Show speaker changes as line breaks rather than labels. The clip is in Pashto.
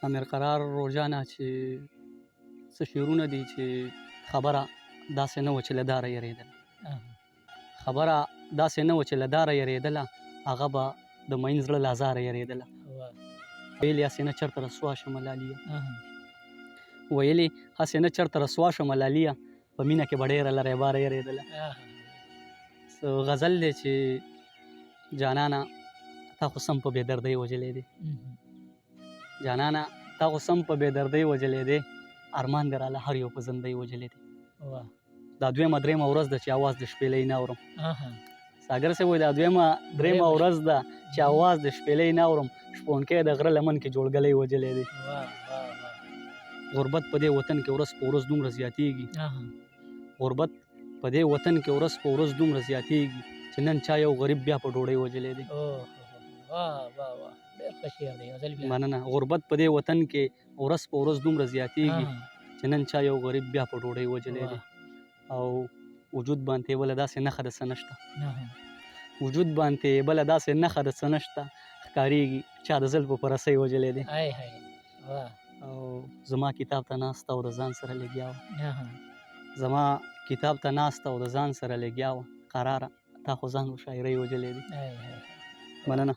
امیر قرار روژانه چې څه شعرونه دي چې خبره داسې نه وه چې له داره یریدله، خبره داسې نه وه چې له داره یریدله، هغه به د مین زړه له ازاره یریدله. ویلې هسې نه چېرته رسوا شمه لالیه، ویلې هسې نه چېرته رسوا شمه لالیه، په مینه کې به ډېره له ریباره یریدله. څه غزل دی چې جانانه تا خو سم په بې دردۍ وژلی دی، جانانه تا خو سم په بې دردۍ وژلی دی، ارمان دې راله هر یو په زندۍ وژلی دی. دا دویمه درېیمه ورځ ده چې اواز د شپېلۍ نه اورم. ساګر صاحب وایي دا دویمه درېیمه ورځ ده چې اواز د شپېلۍ نه اورم، شپونکی د غره لمن کې جوړګلی وژلی دی. غربت په دې وطن کې ورځ په ورځ دومره زیاتېږي، غربت په دې وطن کې ورځ په ورځ دومره زیاتېږي چې نن چا یو غریب بیا په ډوډۍ وژلی دی. مننه. غربت په دې وطن کې ورځ په ورځ دومره زیاتېږي چې نن چا یو غریب بیا په ډوډۍ وژلی دی. او وجود باندې بله داسې نښه د څه نشته، وجود باندې بله داسې نښه د څه نشته، ښکارېږي چا د زلفو په رسۍ وژلی دی. او زما کتاب ته ناسته او د ځان سره لګیا وه، زما کتاب ته ناسته او د ځان سره لګیا وه، قراره تا خو ځان و شاعرۍ وژلی دی. مننه.